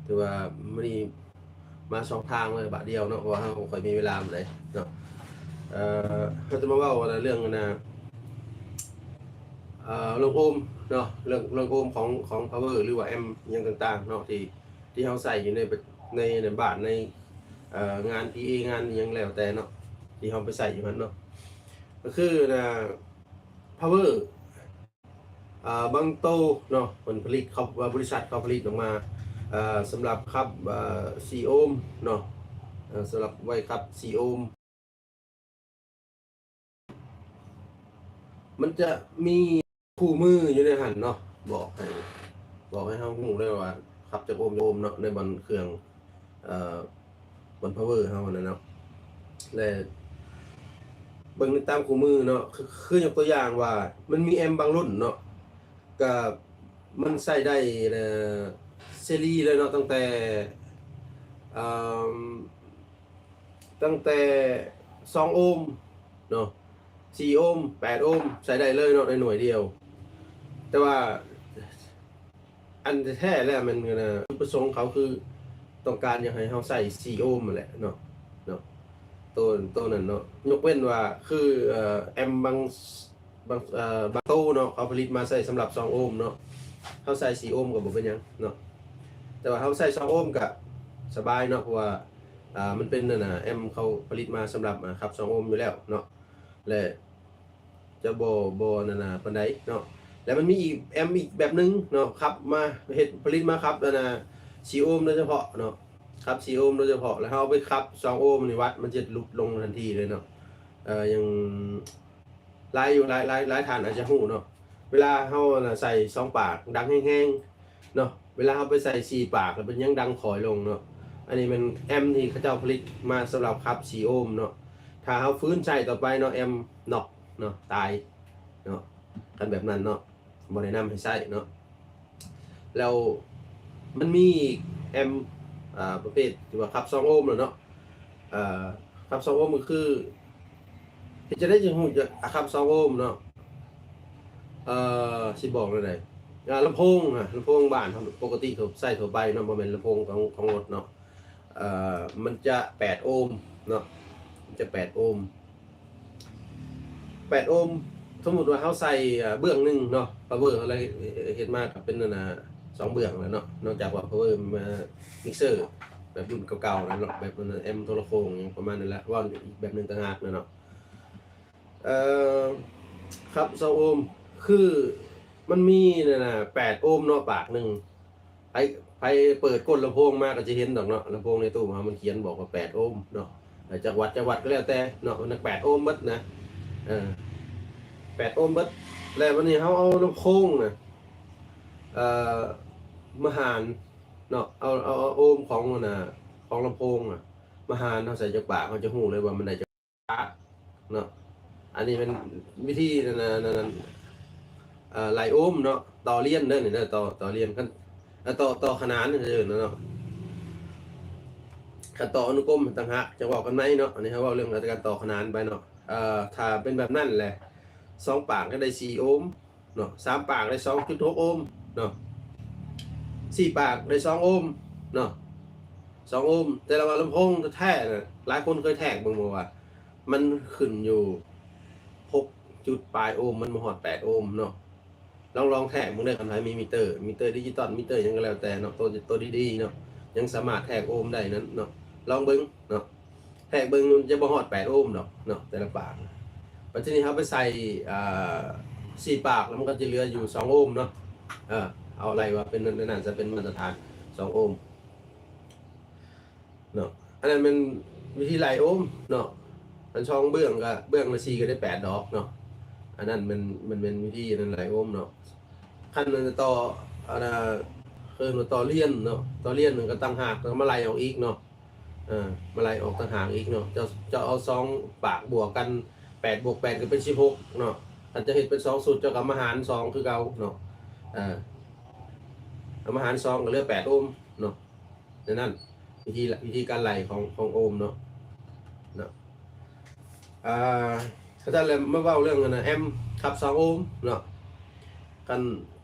ຖືວ່າມື້ນີ້ມາສອງທາງເລີຍບາດດຽວເນາະ ເພາະວ່າເຮົາບໍ່ຄ່ອຍມີເວລາປານໃດເນາະ. ເອີ ເຮົາຈະມາເວົ້າເລື່ອງ ອັນນ່າ ເອີ ເລື່ອງໂອມເນາະ ເລື່ອງ ເລື່ອງໂອມຂອງ ຂອງພາວເວີ ຫຼືວ່າແອມຫຍັງຕ່າງໆເນາະ ທີ່ ທີ່ເຮົາໃຊ້ຢູ່ໃນ ໃນ ໃນບ້ານ ໃນ ເອີ ງານພີເອ ງານຫຍັງແລ້ວແຕ່ເນາະ ທີ່ເຮົາໄປໃຊ້ຢູ່ຫັ້ນເນາະ ກໍຄື ອັນນ່າ ພາວເວີ ອ່າ ບາງໂຕເນາະ ເພິ່ນຜະລິດ ເຂົາ ວ່າບໍລິສັດເຂົາຜະລິດອອກມາ ເອີ ສຳລັບຂັບ ເອີ ສີ່ໂອມເນາະ ເອີ ສຳລັບໄວ້ຂັບສີ່ໂອມ ມັນຈະມີຄູ່ມືຢູ່ໃນຫັ້ນເນາະ ບອກໃຫ້ ບອກໃຫ້ເຮົາຮູ້ເລີຍວ່າຂັບຈັກໂອມ ໂອມເນາະ ໃນບ່ອນເຄື່ອງ ເອີ ບ່ອນພາວເວີເຮົາຫັ້ນນະເນາະ ແລະ ເບິ່ງຕາມຄູ່ມືເນາະ ຄື ຄືຍົກຕົວຢ່າງວ່າ ມັນມີແອມບາງລຸ້ນເນາະ ກະມັນໃຊ້ໄດ້ ເອີ ເສລີເລີຍເນາະ ຕັ້ງແຕ່ ເອີ ຕັ້ງແຕ່ສອງໂອມເນາະ ສີ່ໂອມ ແປດໂອມ ໃຊ້ໄດ້ເລີຍເນາະ ໃນໜ່ວຍດຽວ. ແຕ່ວ່າ ອັນແທ້ໆແລ້ວແມ່ນ ອັນນ່າ ຈຸດປະສົງເຂົາຄືຕ້ອງການຢາກໃຫ້ເຮົາໃຊ້ສີ່ໂອມຫັ້ນແຫຼະເນາະ ເນາະ ໂຕ ໂຕນັ້ນເນາະ ຍົກເວັ້ນວ່າຄື ເອີ ແອມບາງ ບາງ ເອີ ບາງໂຕເນາະ ເຂົາຜະລິດມາໃຊ້ສຳລັບສອງໂອມເນາະ ເຮົາໃສ່ສີ່ໂອມກໍບໍ່ເປັນຫຍັງເນາະ ແຕ່ວ່າເຮົາໃສ່ສອງໂອມກໍສະບາຍເນາະ ເພາະວ່າ ອ່າ ມັນເປັນ ອັນນ່າ ແອມເຂົາຜະລິດມາສຳລັບ ອ່າ ຂັບສອງໂອມຢູ່ແລ້ວເນາະ ແລະ ຈະບໍ່ ບໍ່ ອັນນ່າ ປານໃດເນາະ ແລະ ມັນມີອີກ ແອມອີກແບບໜຶ່ງເນາະ ຂັບມາ ເຮັດ ຜະລິດມາຂັບ ອັນນ່າ ສີ່ໂອມໂດຍສະເພາະເນາະ ຂັບສີ່ໂອມໂດຍສະເພາະ ແລ້ວເຮົາເອົາໄປຂັບສອງໂອມນີ້ ວັດມັນຈະຫຼຸດລົງທັນທີເລີຍເນາະ ເອີ ຢ່າງ ຫຼາຍຢູ່ ຫຼາຍ ຫຼາຍ ຫຼາຍທ່ານອາດຈະຮູ້ເນາະ ເວລາເຮົາ ອັນນ່າ ໃສ່ສອງປາກດັງແຮງໆເນາະ ເວລາເຮົາໄປໃສ່ສີ່ປາກແລ້ວມັນຍັງດັງຄ່ອຍລົງເນາະ ອັນນີ້ແມ່ນແອມທີ່ເຂົາເຈົ້າຜະລິດມາສຳລັບຂັບສີ່ໂອມເນາະ ຖ້າເຮົາຝືນໃຊ້ຕໍ່ໄປເນາະ ແອມນັອກເນາະ ຕາຍເນາະ ຄັນແບບນັ້ນເນາະ ບໍ່ແນະນຳໃຫ້ໃຊ້ເນາະ. ແລ້ວມັນມີອີກແອມ ອ່າ ປະເພດທີ່ວ່າຂັບສອງໂອມແລ້ວເນາະ ເອີ ຂັບສອງໂອມກໍຄື ເຮັດຈັ່ງໃດຈຶ່ງຮູ້ຈັກ ອາ ຂັບສອງໂອມເນາະ ເອີ ຊິບອກແນວໃດ ອາ ລຳໂພງ ອາ ລຳໂພງບ້ານເຮົາປົກກະຕິທົ່ວ ໃຊ້ທົ່ວໄປເນາະ ບໍ່ແມ່ນລຳໂພງຂອງ ຂອງລົດເນາະ ເອີ ມັນຈະແປດໂອມເນາະ ມັນຈະແປດໂອມ ແປດໂອມ ສົມມຸດວ່າເຮົາໃສ່ ເອີ ເບື້ອງໜຶ່ງເນາະ ພາວເວີເຮົາເລີຍເຮັດມາກໍເປັນ ອັນນ່າ ສອງເບື້ອງແລ້ວເນາະ ນອກຈາກວ່າພາວເວີມາມິກເຊີແບບລຸ້ນເກົ່າໆແລ້ວເນາະ ແບບ ອັນນ່າ ແອມໂທລະໂຂງຫຍັງປະມານນັ້ນແຫຼະ ເວົ້າອີກແບບໜຶ່ງຕ່າງຫາກແລ້ວເນາະ ເອີ ຄັບສອງໂອມ ຄືມັນມີ ອັນນ່າ ແປດໂອມເນາະ ປາກໜຶ່ງ ໃຜ ໃຜເປີດກົ້ນລຳໂພງມາກໍຈະເຫັນດອກເນາະ ລຳໂພງໃນຕູ້ເຮົາມັນຂຽນບອກວ່າແປດໂອມເນາະ ແຕ່ຈັກວັດ ຈັກວັດກໍແລ້ວແຕ່ເນາະ ມັນແປດໂອມເບິດນະ ເອີ ແປດໂອມເບິດ ແລ້ວບັດນີ້ເຮົາເອົາລຳໂພງນະ ເອີ ມາຫານເນາະ ເອົາ ເອົາ ເອົາໂອມຂອງ ອັນນ່າ ຂອງລຳໂພງນະ ມາຫານ ເຮົາໃສ່ຈັກປາກ ເຮົາຈະຮູ້ເລີຍວ່າມັນໄດ້ຈັກປາກເນາະ ອັນນີ້ແມ່ນວິທີ ອັນນັ້ນ ອັນນັ້ນ ເອີ ໄລ່ໂອມເນາະ ຕໍ່ລຽນເດີນີ້ເດີ ຕໍ່ ຕໍ່ລຽນ ຄັນ ເອີ ຕໍ່ ຕໍ່ຂະໜານເດີເນາະ ຄັນຕໍ່ອະນຸກົມຕ່າງຫາກ ຈະເວົ້າກັນໃໝ່ເນາະ ອັນນີ້ເຮົາເວົ້າເລື່ອງການຕໍ່ຂະໜານໄປເນາະ ເອີ ຖ້າເປັນແບບນັ້ນແຫຼະ ສອງປາກກໍໄດ້ສີ່ໂອມ ເນາະ ສາມປາກໄດ້ສອງຈຸດຫົກໂອມເນາະ ສີ່ປາກໄດ້ສອງໂອມເນາະ ສອງໂອມ ແຕ່ລະວ່າລຳໂພງແທ້ໆນະ ຫຼາຍຄົນເຄີຍແທກເບິ່ງບໍ່ວ່າ ມັນຂຶ້ນຢູ່ຫົກຈຸດປາຍໂອມ ມັນບໍ່ຮອດແປດໂອມເນາະ ລອງ ລອງແທກເບິ່ງເດີ ຄັນໃຜມີມີເຕີ ມີເຕີດິຈິຕອນ ມີເຕີຫຍັງກໍແລ້ວແຕ່ເນາະ ໂຕ ໂຕດີໆເນາະ ຍັງສາມາດແທກໂອມໄດ້ນັ້ນເນາະ ລອງເບິ່ງເນາະ ແທກເບິ່ງ ມັນຈະບໍ່ຮອດແປດໂອມດອກເນາະ ແຕ່ລະປາກ ບັດທີນີ້ເຮົາໄປໃສ່ ອ່າ ສີ່ປາກ ແລ້ວມັນກໍຈະເຫຼືອຢູ່ສອງໂອມເນາະ ເອີ ເອົາໄລ່ວ່າເປັນ ໃນນັ້ນຈະເປັນມາດຕະຖານສອງໂອມເນາະ ອັນນັ້ນແມ່ນວິທີໄລ່ໂອມເນາະ ອັນສອງເບື້ອງກໍ ເບື້ອງລະສີ່ກໍໄດ້ແປດດອກເນາະ ອັນນັ້ນແມ່ນ ມັນແມ່ນວິທີອັນນັ້ນໄລ່ໂອມເນາະ ຄັນມັນຕໍ່ ອັນນ່າ ເອີ້ນວ່າຕໍ່ລຽນເນາະ ຕໍ່ລຽນມັນກໍຕ່າງຫາກ ແລ້ວກໍມາໄລ່ອອກອີກເນາະ ເອີ ມາໄລ່ອອກຕ່າງຫາກອີກເນາະ ເຈົ້າ ເຈົ້າເອົາສອງປາກບວກກັນ ແປດບວກແປດກໍເປັນສິບຫົກເນາະ ຄັນຈະເຮັດເປັນສອງຊຸດ ເຈົ້າກໍມາຫານສອງຄືເກົ່າເນາະ ເອີ ເອົາມາຫານສອງກໍເຫຼືອແປດໂອມເນາະ ແນວນັ້ນ ວິທີ ວິທີການໄລ່ຂອງ ຂອງໂອມເນາະ ເນາະ ອ່າ ເຂົາເຈົ້າເລີ່ມມາເວົ້າເລື່ອງ ອັນນ່າ ແອມຂັບສອງໂອມເນາະ ຄັນ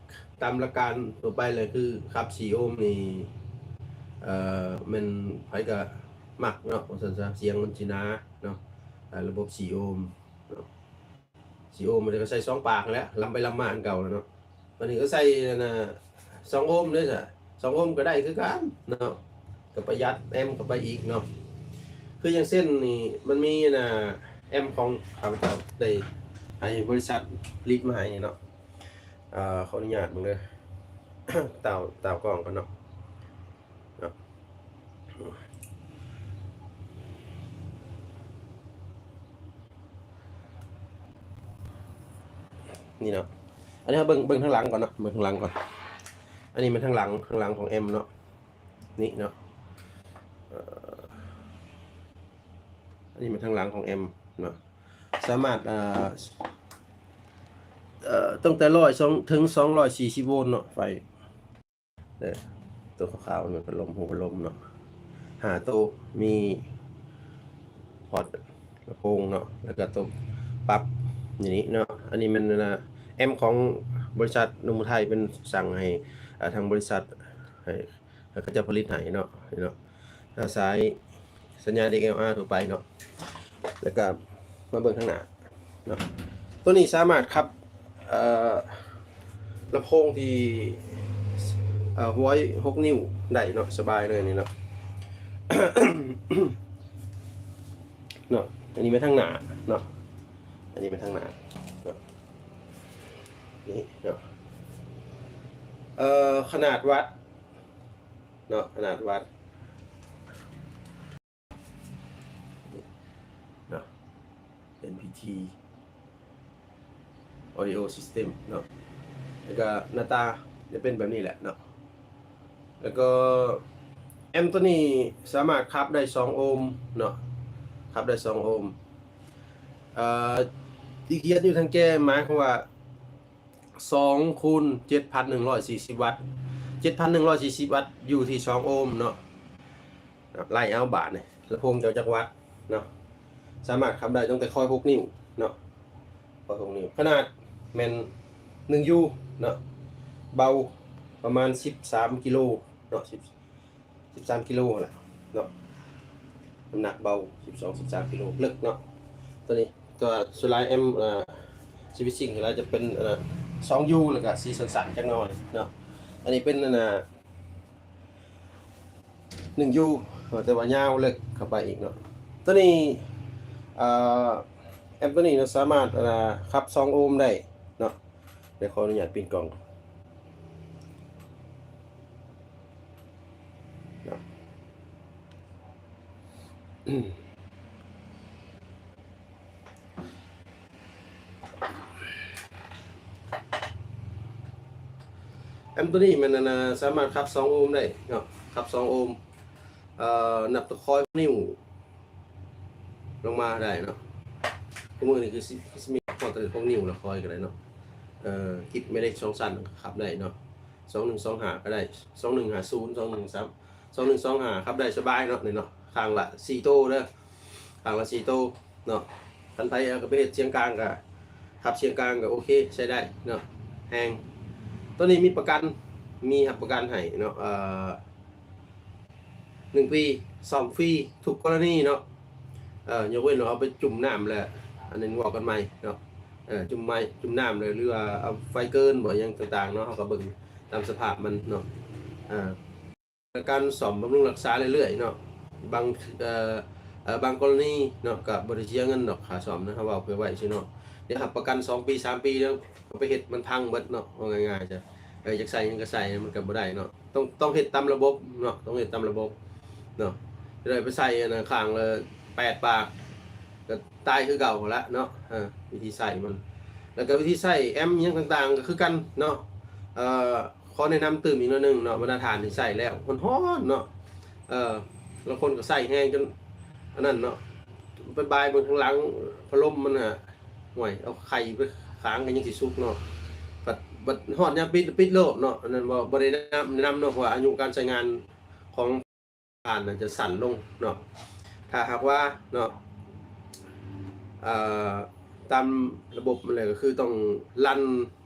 ຕາມຫຼັກການທົ່ວໄປເລີຍຄືຂັບສີ່ໂອມນີ້ ເອີ ແມ່ນໃຜກໍມັກເນາະ ວ່າຊັ້ນຊະ ສຽງມັນຊິໜາເນາະ. ເອີ ລະບົບສີ່ໂອມເນາະ ສີ່ໂອມ ມັນກໍໃສ່ສອງປາກຫັ້ນແຫຼະ ລຳໄປລຳມາອັນເກົ່າແລ້ວເນາະ. ບັດນີ້ກໍໃສ່ອັນນ່າ ສອງໂອມເດ້ຊະ ສອງໂອມກໍໄດ້ຄືກັນເນາະ ກໍປະຢັດແອມເຂົ້າໄປອີກເນາະ. ຄືຢ່າງເຊັ່ນນີ້ ມັນມີອັນນ່າ ແອມຂອງຂ້າພະເຈົ້າໄດ້ໃຫ້ບໍລິສັດຜະລິດມາໃຫ້ນີ້ເນາະ. ເອີ ຂໍອະນຸຍາດເບິ່ງເດີ ຕາວ ຕາວກ້ອງກ່ອນເນາະ ເນາະ ນີ້ເນາະ. ອັນນີ້ເຮົາເບິ່ງ ເບິ່ງທາງຫຼັງກ່ອນເນາະ ເບິ່ງທາງຫຼັງກ່ອນ. ອັນນີ້ແມ່ນທາງຫຼັງ ທາງຫຼັງຂອງແອມເນາະ ນີ້ເນາະ. ເອີ ອັນນີ້ແມ່ນທາງຫຼັງຂອງແອມເນາະ ສາມາດ ເອີ ເອີ ຕັ້ງແຕ່ຮ້ອຍ ສອງ ເຖິງສອງຮ້ອຍສີ່ສິບໂວນເນາະ ໄຟ ເອີ ຕົວຂາວໆ ແມ່ນພັດລົມ ຫົວພັດລົມເນາະ ຫ້າໂຕ ມີພອດລຳໂພງເນາະ ແລ້ວກໍຕົວປັບຢູ່ນີ້ເນາະ. ອັນນີ້ແມ່ນ ອັນນ່າ ແອມຂອງບໍລິສັດໜຸ່ມໄທ ເພິ່ນສັ່ງໃຫ້ ເອີ ທາງບໍລິສັດໃຫ້ ເຂົາເຈົ້າຜະລິດໃຫ້ເນາະ ນີ້ເນາະ. ອາ ສາຍສັນຍານ ເອັກແອລອາຣ໌ ທົ່ວໄປເນາະ. ແລ້ວກໍມາເບິ່ງທາງໜ້າເນາະ ຕົວນີ້ສາມາດຂັບ ເອີ ລຳໂພງທີ່ ເອີ ຫົວຫົກນິ້ວໄດ້ເນາະ ສະບາຍເລີຍນີ້ເນາະ ເນາະ. ອັນນີ້ແມ່ນທາງໜ້າເນາະ ອັນນີ້ແມ່ນທາງໜ້າເນາະ ນີ້ເນາະ. ເອີ ຂະໜາດວັດ ເນາະ ຂະໜາດວັດເນາະ ເອັນພີທີ Audio System ເນາະ ແລ້ວກໍໜ້າຕາຈະເປັນແບບນີ້ແຫຼະເນາະ. ແລ້ວກໍແອມໂຕນີ້ສາມາດຂັບໄດ້ສອງໂອມເນາະ ຂັບໄດ້ສອງໂອມ. ເອີ ທີ່ຂຽນຢູ່ທາງແຈ ໝາຍຄວາມວ່າ ສອງຄູນເຈັດພັນໜຶ່ງຮ້ອຍສີ່ສິບວັດ ເຈັດພັນໜຶ່ງຮ້ອຍສີ່ສິບວັດ ຢູ່ທີ່ສອງໂອມເນາະ. ໄລ່ເອົາບາດນີ້ ລຳໂພງເຈົ້າຈັກວັດເນາະ ສາມາດຂັບໄດ້ຕັ້ງແຕ່ຄອຍຫົກນິ້ວເນາະ ຄອຍຫົກນິ້ວ. ຂະໜາດແມ່ນໜຶ່ງຢູເນາະ ເບົາປະມານສິບສາມກິໂລເນາະ ສິບ ສິບສາມກິໂລຫັ້ນແຫຼະເນາະ ນ້ຳໜັກເບົາ ສິບສອງ ສິບສາມກິໂລ ເລິກເນາະ. ຕົວນີ້ ຕົວສ່ວນຫຼາຍແອມ ເອີ ຊີວີຊິງ ສ່ວນຫຼາຍຈະເປັນ ເອີ ສອງຢູ ແລ້ວກໍສີສັ້ນໆຈັກໜ້ອຍເນາະ. ອັນນີ້ເປັນ ອັນນ່າ ໜຶ່ງຢູ ແຕ່ວ່າຍາວເລິກເຂົ້າໄປອີກເນາະ. ຕົວນີ້ ເອີ ແອມຕົວນີ້ເນາະ ສາມາດ ອັນນ່າ ຂັບສອງໂອມໄດ້ເນາະ. ດຽວຂໍອະນຸຍາດປິ່ນກ້ອງເນາະ. ແອມໂຕນີ້ແມ່ນ ອັນນ່າ ສາມາດຂັບສອງໂອມໄດ້ເນາະ ຂັບສອງໂອມ ເອີ ນັບແຕ່ຄອຍຫົກນິ້ວລົງມາໄດ້ເນາະ. ຄູ່ມື້ນີ້ຄືຊິ ຄືຊິມີຮອດເຖິງຫົກນິ້ວລະ ຄອຍກໍໄດ້ເນາະ. ເອີ ກິບແມ່ເຫຼັກສອງຊັ້ນກໍຂັບໄດ້ເນາະ ສອງໜຶ່ງສອງຫ້າກໍໄດ້ ສອງໜຶ່ງຫ້າສູນ ສອງໜຶ່ງສາມ ສອງໜຶ່ງສອງຫ້າ ຂັບໄດ້ສະບາຍເນາະ ນີ້ເນາະ. ຂ້າງລະສີ່ໂຕເດີ ຂ້າງລະສີ່ໂຕເນາະ. ຄັນໃຜເອົາໄປເຮັດສຽງກາງກໍ ຂັບສຽງກາງກໍໂອເຄ ໃຊ້ໄດ້ເນາະ ແຮງ. ໂຕນີ້ມີປະກັນ ມີຮັບປະກັນໃຫ້ເນາະ ເອີ ໜຶ່ງປີ ສ້ອມຟຣີທຸກກໍລະນີເນາະ. ເອີ ຍົກເວັ້ນວ່າເອົາໄປຈຸ່ມນ້ຳແລ້ວ ອັນນັ້ນເວົ້າກັນໃໝ່ເນາະ. ເອີ ຈຸ່ມໄມ້ ຈຸ່ມນ້ຳແລ້ວ ຫຼືວ່າເອົາໄຟເກີນບໍ່ ຫຍັງຕ່າງໆເນາະ ເຮົາກໍເບິ່ງຕາມສະພາບມັນເນາະ. ເອີ ການສ້ອມບຳລຸງຮັກສາເລື້ອຍໆເນາະ ບາງ ເອີ ເອີ ບາງກໍລະນີເນາະ ກໍບໍ່ໄດ້ເສຍເງິນດອກຄ່າສ້ອມນະ ເຮົາເວົ້າເພື່ອໄວ້ຊື່ເນາະ. ດຽວຮັບປະກັນສອງປີ ສາມປີ ແລ້ວກໍໄປເຮັດມັນພັງເບິດເນາະ ເວົ້າງ່າຍໆຊະ. ເອີ ຢາກໃສ່ຫຍັງກໍໃສ່ ມັນກໍບໍ່ໄດ້ເນາະ ຕ້ອງ ຕ້ອງເຮັດຕາມລະບົບເນາະ ຕ້ອງເຮັດຕາມລະບົບເນາະ. ຈະໄດ້ໄປໃສ່ອັນນັ້ນ ຂ້າງລະແປດປາກ ກໍຕາຍຄືເກົ່າຫັ້ນລະເນາະ. ເອີ ວິທີໃຊ້ມັນ ແລ້ວກໍວິທີໃຊ້ແອມຫຍັງຕ່າງໆກໍຄືກັນເນາະ. ເອີ ຂໍແນະນຳຕື່ມອີກໜ້ອຍໜຶ່ງເນາະ ບັນດາທ່ານທີ່ໃຊ້ແລ້ວຮ້ອນໆເນາະ ເອີ ລາງຄົນກໍໃຊ້ແຮງຈົນອັນນັ້ນເນາະ ໄປບາຍເບິ່ງທາງຫຼັງພັດລົມມັນນະ ໂອ້ຍ ເອົາໄຂ່ໄປຂາງກໍຍັງຊິສຸກເນາະ. ບັດ ບັດຮອດຍາມປິດ ປິດໂລດເນາະ. ອັນນັ້ນບໍ່ ບໍ່ໄດ້ແນະນຳເນາະ ເພາະວ່າອາຍຸການໃຊ້ງານຂອງ ທ່ານນະຈະສັ້ນລົງເນາະ. ຖ້າຫາກວ່າເນາະ ເອີ ຕາມລະບົບມັນແຫຼະ ກໍຄືຕ້ອງລັນ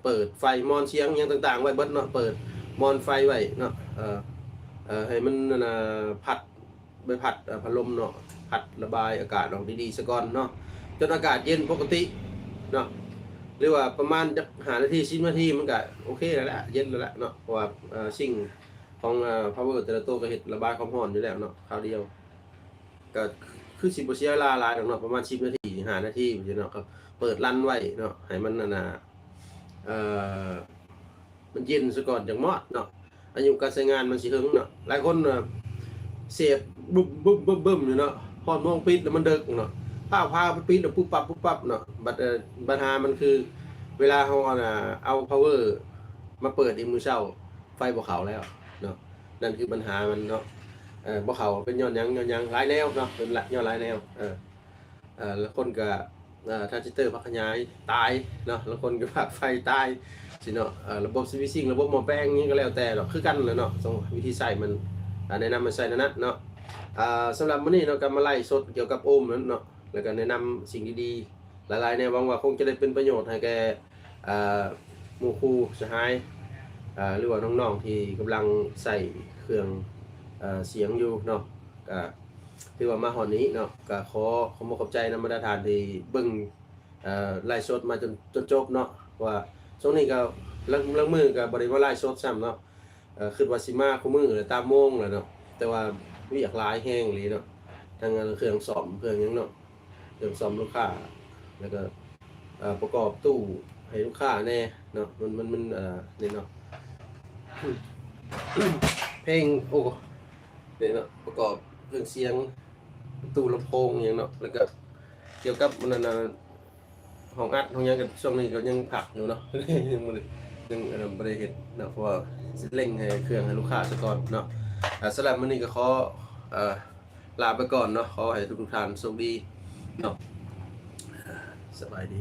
ເປີດໄຟມອນສຽງຫຍັງຕ່າງໆໄວ້ເບິດເນາະ ເປີດມອນໄຟໄວ້ເນາະ ເອີ ເອີ ໃຫ້ມັນ ອັນນ່າ ພັດ ໃບພັດ ເອີ ພັດລົມເນາະ ພັດລະບາຍອາກາດອອກດີໆຊະກ່ອນເນາະ ຈົນອາກາດເຢັນປົກກະຕິເນາະ ຫຼືວ່າປະມານຈັກຫ້ານາທີ ສິບນາທີ ມັນກະໂອເຄແລ້ວແຫຼະ ເຢັນແລ້ວແຫຼະເນາະ ເພາະວ່າ ເອີ ຊິງຂອງ ເອີ ພາວເວີແຕ່ລະໂຕກະເຮັດລະບາຍຄວາມຮ້ອນຢູ່ແລ້ວເນາະ ຄາວດຽວ ກະຄືຊິບໍ່ເສຍເວລາຫຼາຍດອກເນາະ ປະມານສິບນາທີ ຫ້ານາທີຈັ່ງຊີ້ເນາະ ກະເປີດລັນໄວ້ເນາະ ໃຫ້ມັນ ອັນນ່າ ເອີ ມັນເຢັນຊະກ່ອນຈັ່ງມອດເນາະ ອາຍຸການໃຊ້ງານມັນຊິເຖິງເນາະ ຫຼາຍຄົນ ເອີ ເສບບຶ້ມໆໆຢູ່ເນາະ ຮອດໂມງປິດແລ້ວມັນເດິກເນາະ ຟ້າວພາໄປປິດແລ້ວປຸບປັບປຸບປັບເນາະ ບັດ ເອີ ບັນຫາມັນຄື ເວລາເຮົາ ອັນນ່າ ເອົາພາວເວີມາເປີດອີກມື້ເຊົ້າ ໄຟບໍ່ເຂົ້າແລ້ວເນາະ ນັ້ນຄືບັນຫາມັນເນາະ ເອີ ບໍ່ເຂົ້າເປັນຍ້ອນຫຍັງ ຍ້ອນຫຍັງ ຫຼາຍແນວເນາະ ເປັນລະ ຍ້ອນຫຼາຍແນວ ເອີ ເອີ ລາງຄົນກະ ເອີ ທຣານຊິສເຕີພັກຂະຫຍາຍຕາຍເນາະ ລາງຄົນກະພັກໄຟຕາຍຊີ້ເນາະ ເອີ ລະບົບສະວິດຊິງ ລະບົບໝໍ້ແປງຫຍັງກະແລ້ວແຕ່ເນາະ ຄືກັນແຫຼະເນາະ ສອງ ວິທີໃຊ້ມັນ ອາ ແນະນຳໃຫ້ໃຊ້ແນວນັ້ນເນາະ ອາ ສຳລັບມື້ນີ້ເນາະ ກະມາໄລຟ໌ສົດກ່ຽວກັບໂອມນັ້ນເນາະ ລະກະແນະນຳສິ່ງດີໆຫຼາຍໆແນວ ຫວັງວ່າຄົງຈະໄດ້ເປັນປະໂຫຍດໃຫ້ແກ່ ອາ ໝູ່ຄູ່ສະຫາຍ ອາ ຫຼືວ່ານ້ອງໆທີ່ກຳລັງໃຊ້ເຄື່ອງ ອາ ສຽງຢູ່ເນາະ ກະຖືວ່າມາຮອດນີ້ເນາະ ກະຂໍຂອບອົກຂອບໃຈນຳບັນດາທ່ານທີ່ເບິ່ງ ອາ ໄລຟ໌ສົດມາຈົນ ຈົນຈົບເນາະ ເພາະວ່າຊ່ວງນີ້ກະລາງ ລາງມື້ກະບໍ່ໄດ້ມາໄລຟ໌ສົດຊ້ຳເນາະ ເອີ ຄິດວ່າຊິມາຄູ່ມື້ແຫຼະ ຕາມໂມງແຫຼະເນາະ ແຕ່ວ່າວຽກຫຼາຍແຮງອີ່ຫຼີເນາະ ທັງ ອັນ ເຄື່ອງສ້ອມເຄື່ອງຫຍັງເນາະ ເຄື່ອງສ້ອມລູກຄ້າ ແລ້ວກະ ເອີ ປະກອບຕູ້ໃຫ້ລູກຄ້າແດ່ເນາະ ມັນ ມັນ ມັນ ເອີ ນີ້ເນາະ ເພງ ໂອ້ ນີ້ເນາະ ປະກອບເຄື່ອງສຽງ ຕູ້ລຳໂພງຫຍັງເນາະ ແລ້ວກະກ່ຽວກັບ ອັນນັ້ນ ຫ້ອງອັດຫ້ອງຫຍັງກະຊ່ວງນີ້ກະຍັງພັກຢູ່ເນາະ ຍັງບໍ່ໄດ້ ຍັງ ອັນນັ້ນ ບໍ່ໄດ້ເຮັດເນາະ ເພາະວ່າຊິເລັ່ງໃຫ້ເຄື່ອງໃຫ້ລູກຄ້າຊະກ່ອນເນາະ ອາ ສຳລັບມື້ນີ້ກະຂໍ ເອີ ລາໄປກ່ອນເນາະ ຂໍໃຫ້ທຸກໆທ່ານໂຊກດີເນາະ ສະບາຍດີ.